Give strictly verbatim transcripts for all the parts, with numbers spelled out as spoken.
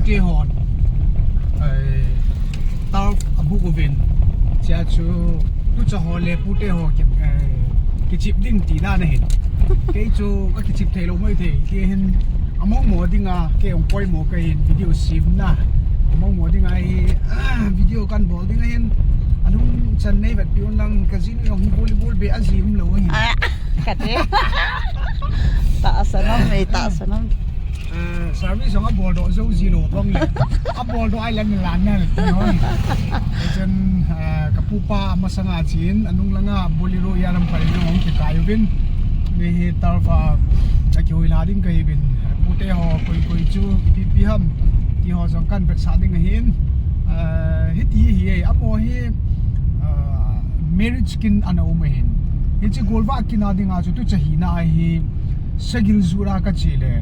Te hon, eh, turf abuk uvin, chea chu, tucha ho le pute ho ki, eh, kichip ding ti dan ahin. Kei chu ka kichip thei lou mai thei, ti hin among mo dinga, kei ong poimo ka hin video sim na. Among mo dinga hi, ah, video kan bol ding ahin. Alung chan nei vet pi un lang ka jinu jong hi volleyball be a ji um lou ahin. Ah, ka te. Ta sa nom, eh, ta sa nom. Eh, service jong a bol doh jou ji lou bang le. A bol doh ai lan lan na le, ti hon. Chen, eh, ka pupa masanga chin, anung langa Bolero ya lam pali no hong kikai uvin. Ni hi turf a, a kihoilha ding ka hi uvin. Pute ho, koi koi chu, ipi ipi ham. Ti ho jong kan vetsah ding ahin. Eh, hiti hi, eh, amo hi, eh, marriage kin ana um ahin. Hiche golvah kin a dinga chu tucha hina hi. Sagil jut a ka che le,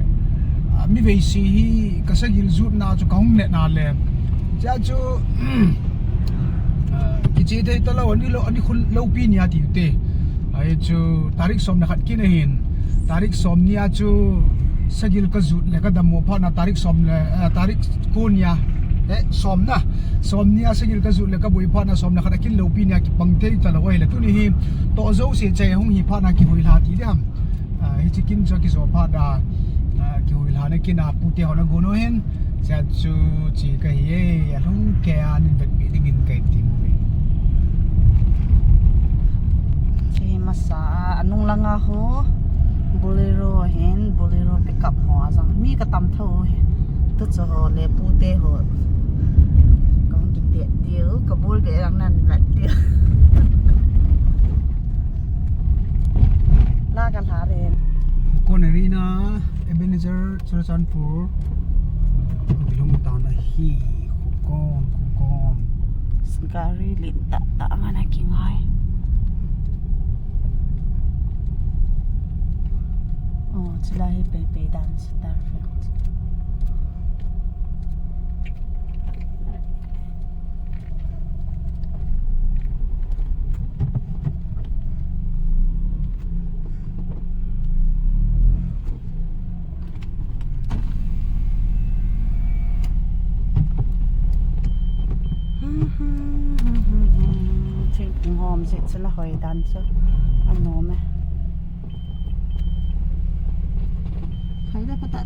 ah, mi veisi hi ka sagil jutna chu ka hung neh na le. Chea chu, ah, kiche thei ta lou, ani lou, ani khun lou pi nia ti te. Ai chu tarik som le khat kin ahin. Tarik som nia chu sagil ka jut le ka dammo phat na tarik som le, ah, tarik ko nia. Eh, som na. Som nia sagil ka jut le ka boi phat na som le khat a kin lou pi nia kipang thei ta lou ahile. Tuni hi toh jouse chai hung hi phat na kihoilha ti diam. Ah, hiche kin chu kijo phat a, ah, kihoilha na kin a pute ho na gon u hin. Chea chu che ka hi e, alung kei a nin vet pi ding in ka ti mu e. Che masa a, anung langa ho, Bolero hin, Bolero pickup ho a jang. Mi ka tam tho hi. Tucha ho le pute ho. Kong kiti tiu, ka bol be lang nan vet tiu. La ka la re. Khukon Arena, Ebenezer, Churachandpur. Bilong tana hi, Khukon, Khukon. Gari lin ta ta mana kingai. Oh, chila hi pei pei dan star friends. Thingphung hom sit sila hoi dan chu anom e. Khai da pata.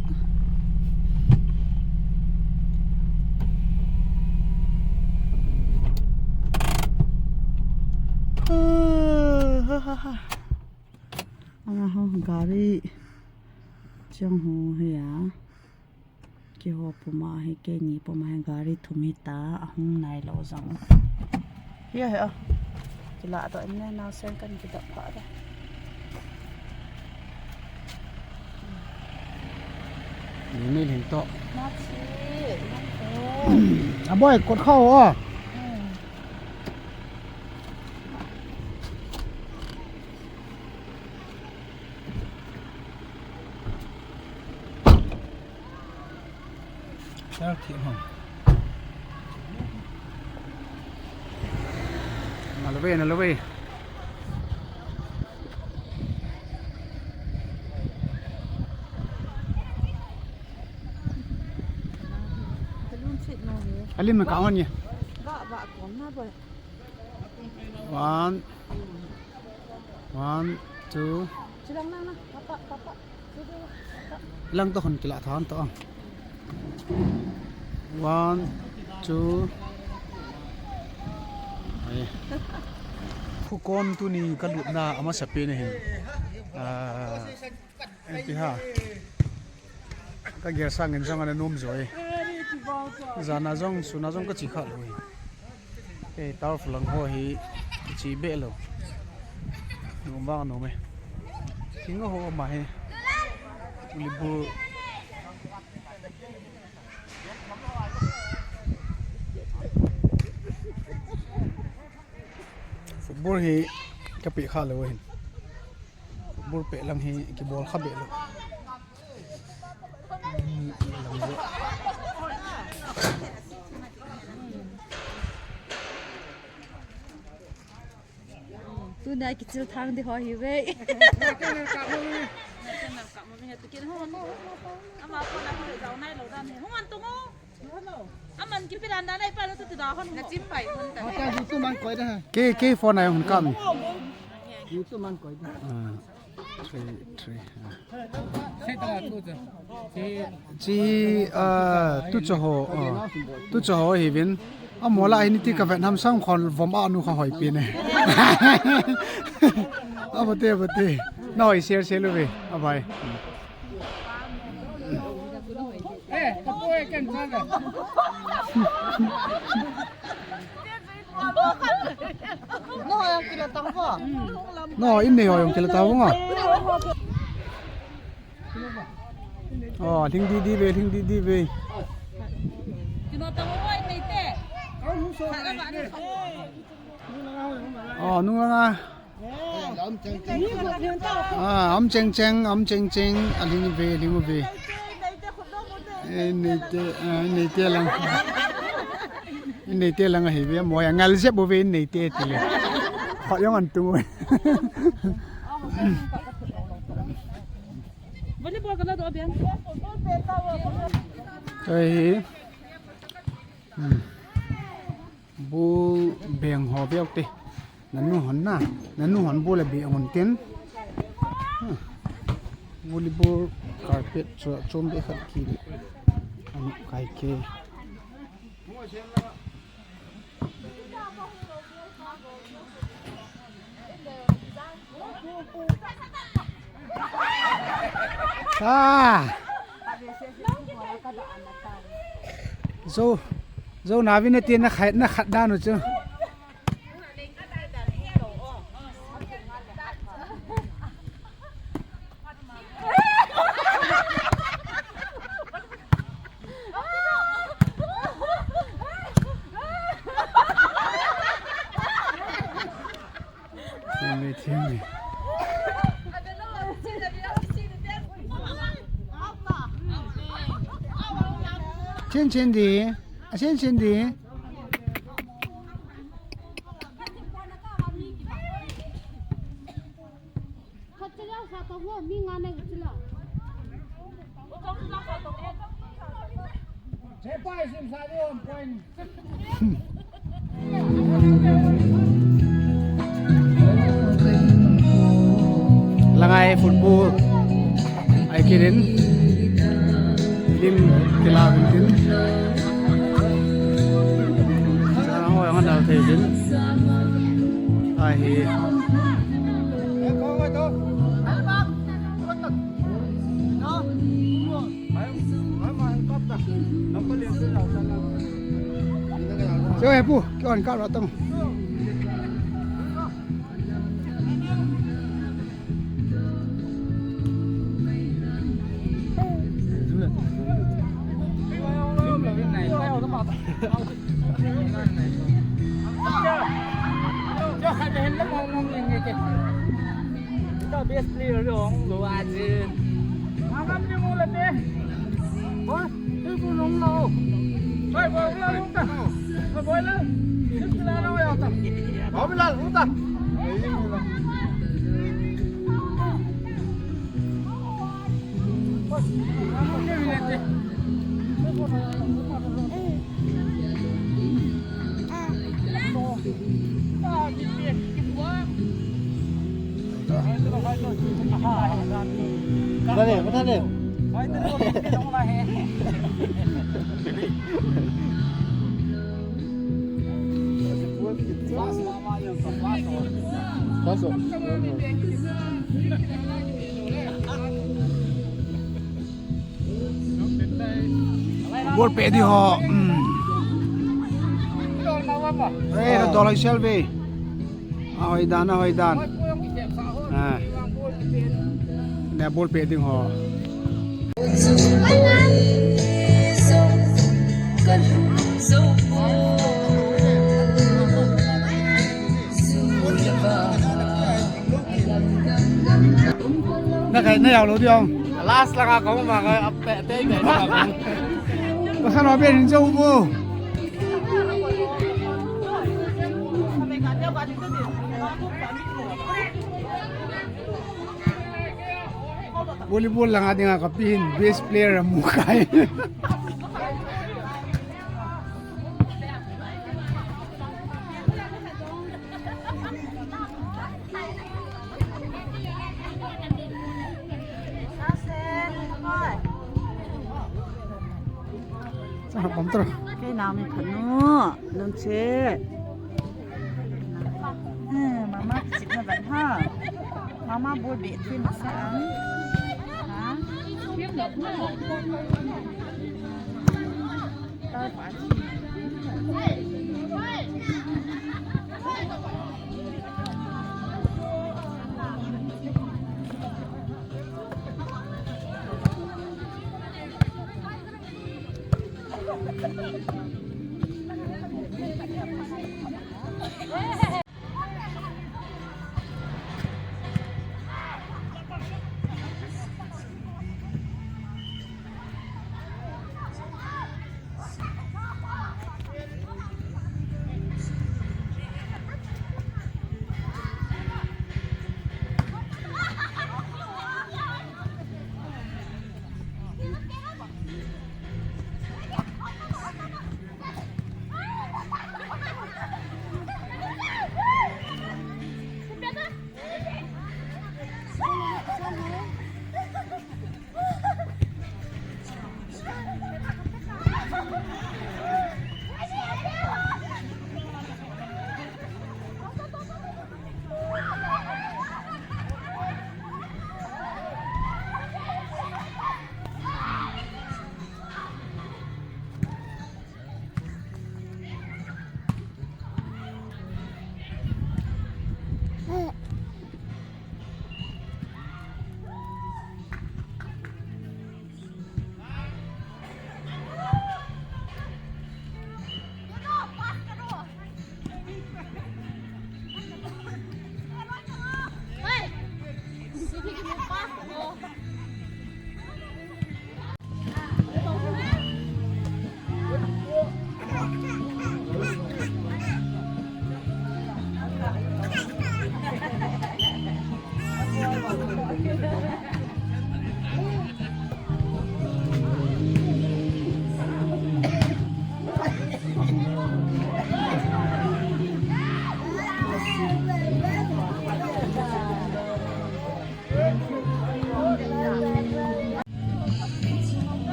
Ah, ha, ha, ha. Ah, ho, gari. Chang ho, he ya. Kiho puma hi, keini puma hi gari thum hita, ahung nailou jong. Hiya hi a. Kila doh in ne, naosen kan kidoh pha da. Ni ni lin to. Na chi, nang to. A boy, kot kho a. Hmm. Sir, thim hon. Nalove, nalove. Alim na kawan ye. One. One, two. Lang to hon kila than to. One, two. Ai. Khukon tuni ka lutna amasapen ahin. Ah, ipi ha. Ka gel sangin jong ana nom jo e. Jana jong, suna jong ka chi kha lou e. Kei turf lang ho hi kichi be lou. Nom vang nom e. Kinga ho ma he. Libu. Football hi ka pe kha lou hin. Football pe lang hi kibol kha be lou. Tuna kichil thang di ho hi ve. Ama ko na ko jao nai lou dan hi. Hung an tung o. Aman kipi dan dan ai pa na tu tu da hon. Na chim pai hon ta. Ata YouTube man koi da. Ke, ke phone ai hon kam. YouTube man koi da. Ah, three, three, ah. Chi, ah, tu cho ho, ah, tu cho ho hi vin. Amola hi ni ti ka vet nam sang khon vom a nu kha hoi pi ne. Abote, abote. Noi share, share lu ve. Abai. No, in nei ho jong kila tang vo nga. Oh, hling di di ve, hling di di ve. Oh, nung langa. Ah, um cheng cheng, um cheng cheng, a hling ve, hling ve. Eh, nei te, ah, nei te lang. Nei te lang ahi ve, mo ya ngal jep ve, nei te ti le. Kho jong an tung ve. Volleyball ka la do biang. Ai. Hmm. Bul beng ho veu te. Nanu hon na. Nanu hon bul a be hon tin. Hmm. Volleyball carpet chu chom be khat ki. Ani kai ke. Ah. Zo, zo na vin na ti na khat, na khat dan u chu. Thiam ve, thiam ve. Chen chen di, a chen chen di. Langai football ai kirin lim kila vintin. Sana ho yang dal thei vin. Ai hi. Cho he pu, kyo an ka ra tong. Best player lo, lo a jin. Ngam ni mu la te. Oi, tu ku nong lo. Oi, boi la, lu ta. Oi, boi la. Lu ta, lu ta. Boi la, lu ta. Ball pe di ho. Hmm. Eh, dol hoi sel ve. A hoi dan, a hoi dan. Ah. Ne ball pe ding ho. Na kai na yau lo diong. Last lang ako ma ka ape te te. Baka no ben jo bu. Volleyball lang a dinga ka pin best player a mu kai. Bom tro. Kei nao mi phat nu, nung che. Eh, mama kichit na ban ha. Mama bol be thi na sa ang. Ha? Kim lo. Ta pa.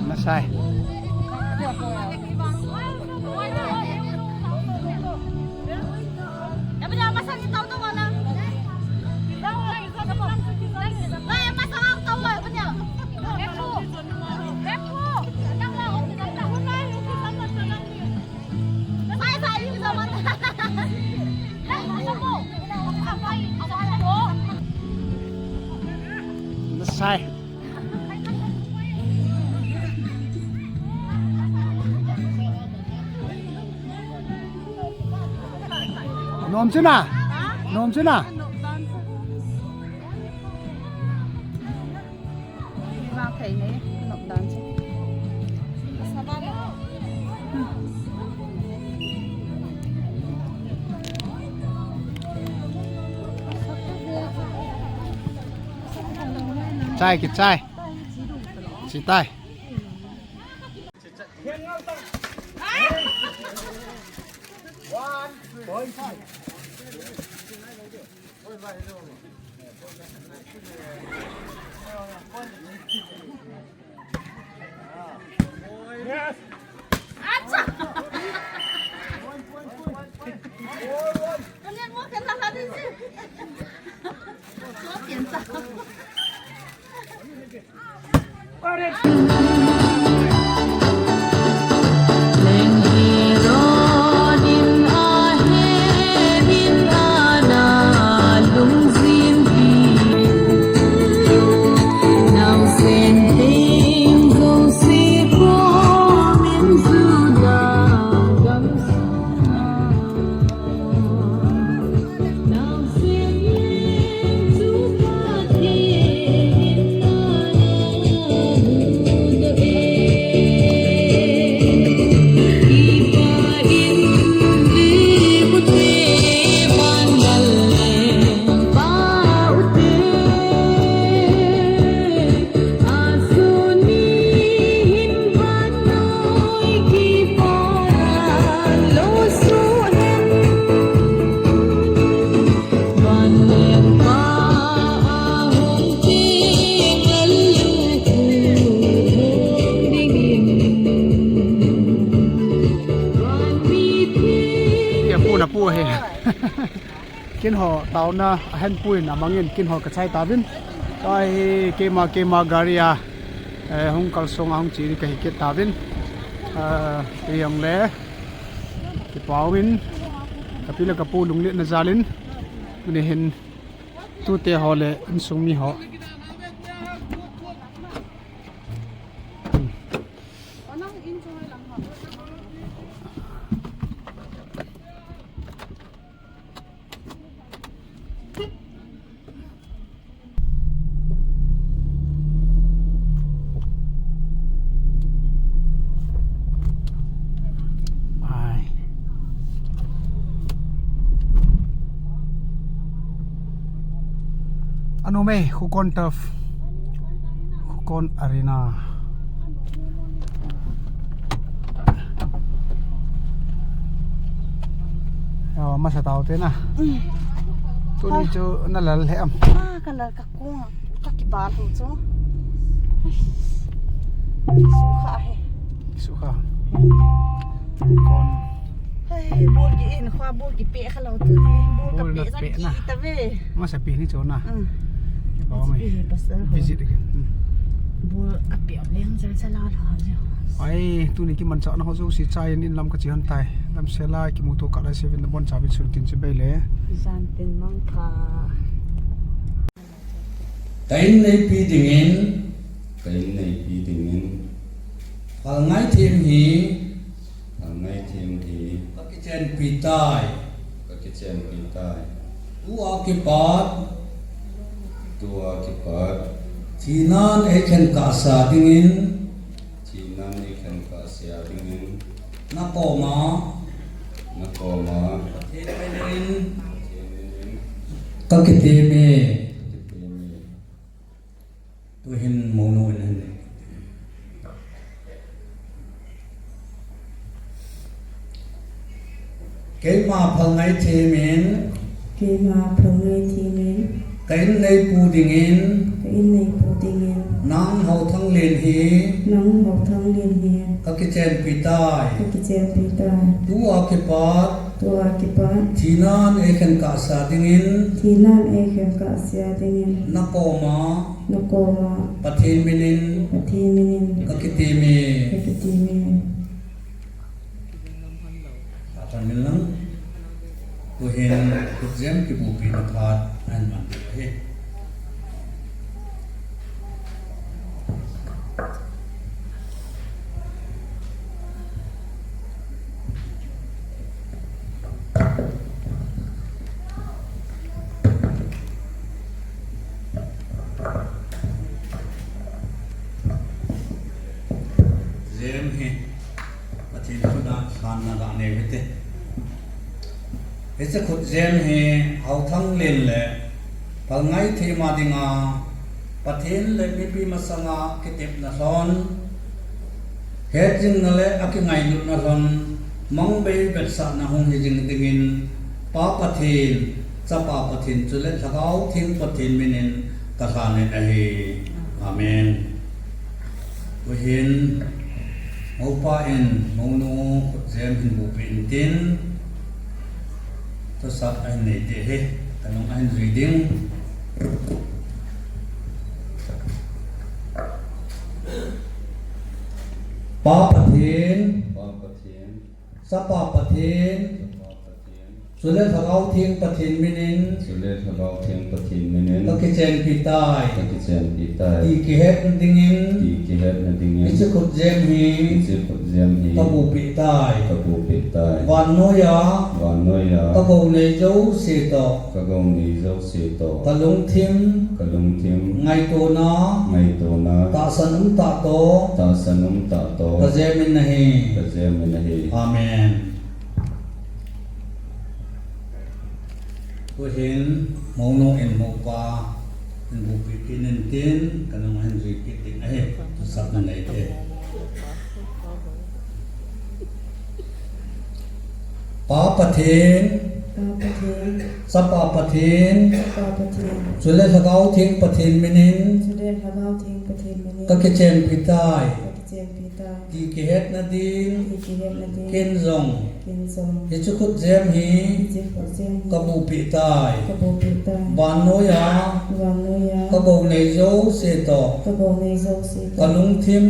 Masai. Masai. Nom chu na. Nom chu na. Vang thei nei, nop dan chu. Chai, kichai. Chitai. Apu na pu he. Kin ho taona ahen puin amangin kin ho kachai tauvin. Tua hi keima keima gari a, eh, hung kalsong a hung che ding kahi kit tauvin. Eh, tui jong le kipa umin, kapi le kapu lungletna jalin, tuni hin tute ho le insung mi ho. Ai. Anu mei, Khukon Turf. Khukon Arena. Aw, masa tau te na. Mm. Tuni chu na lal he am? Ah, ka lal ka kung. Ka kibal hu chu. Sukha he. Sukha. Kon. Hei, ball ki in, khua ball ki pe kha lo tu ni. Ball ka pe na. Masa pe ni chu na. Mm. Kipa mai. Visit again. Mm. Ball a pe leng jel sa la la. Ai, tuni kimanchahna ho jouse chai in, in lam kache hon tai. Lam sela kimuto kah lai seven na bon chavin sun tin chibai le. Jan tin mang pha. Ka in neipi dingin. Ka in neipi dingin. Phalngai them hi. Phalngai them hi. Ka kichenpi tai. Ka kichenpi tai. Tua kipat. Tua kipat. Thinan eikhen kahsa dingin. Thinan eikhen kahsa dingin. Na koma. Na koma. Pathen minin. Pathen minin. Ka kitem e. Ka kitem e. Tuhin monu in hin. Keima phalngai them in. Keima phalngai them in. Ka in neipu dingin. Ka in neipu dingin. Nang Haothanglen hi. Nang Haothanglen hi. Ka kichenpi tai. Ka kichenpi tai. Tua kipat. Tua kipat. Thinan eikhen kahsa dingin. Thinan eikhen kahsa dingin. Na koma. Na koma. Pathen minin. Pathen minin. Ka kitem e. Ka kitem e. Pathen min lang. Tuhin khutjem kibupina phat ahin man ding ahi. Jem hi Pathen khut a lhanna dah neu hite. Hiche khutjem hi Haothanglen le Phalngai them a dinga Pathen le mipi masanga kitepna lhon, hetjingna le akingailutna lhon, mangbei vetsahna hung hijing dingin Pa Pathen, Chapa Pathen chule Lhagao Theng Pathen minin kalhan in ahi. Amen. Tuhin, moupa in, mounu khutjem hin bupeh intin, thusap ahin nei ding ahi, kanung ahin jui ding. Pa Pathen, Pa Pathen, Chapa Pathen, Chapa Pathen, chule Lhagao Theng Pathen minin, chule Lhagao Theng Pathen minin, kakichenpi tai. Kakichenpi tai. Ti kihetna dingin, ti kihetna dingin, hiche khutjem hi, hiche khutjem hi, kabupeh tai. Kabupeh tai. Vannoiya, vannoiya, kagou nei jouse toh, kagou nei jouse toh, kalungthim, kalungthim, ngaitona, ngaitona, tahsan umtah toh, tahsan umtah toh, kajemin ahi. Kajemin ahi. Amen. Tuhin, mounu in moupa in bupeh kit intin, kanung ahin jui kit ding ahi, tusapna neite. Pa Pathen, Pa Pathen, Chapa Pathen, Chapa Pathen, chule Lhagao Theng Pathen minin, chule Lhagao Theng Pathen minin, kakichenpi tai. Kakichenpi tai. Ti kihetna ding, ti kihetna ding, ken jong, ken jong, hiche khutjem hi, hiche khutjem hi, kabupeh tai. Kabupeh tai. Vannoiya, vannoiya, kagou nei jouse toh, kagou nei jouse toh, kalungthim,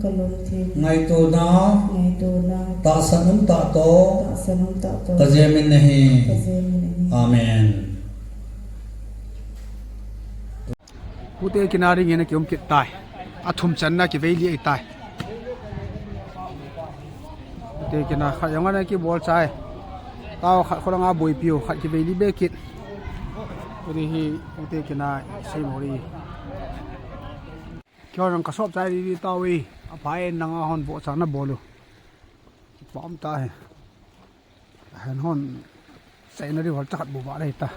kalungthim, ngaitona, ngaitona, tahsan umtah toh, tahsan umtah toh, kajemin ahi. Kajemin ahi. Amen. Pute kina ringin akium kit tai. Athum channa kivei li ahitai. Pute kina khat jong ana kibol chai. Tao khat kholanga boipiu, khat kivei li be kit. Tuni hi pute kina seimori. Kio jong kasop chai li li tao e. Aphai nanga hon bohchan nabol u. Pom ta hi. Hen hon seina di hol chakhat bu ba le ta.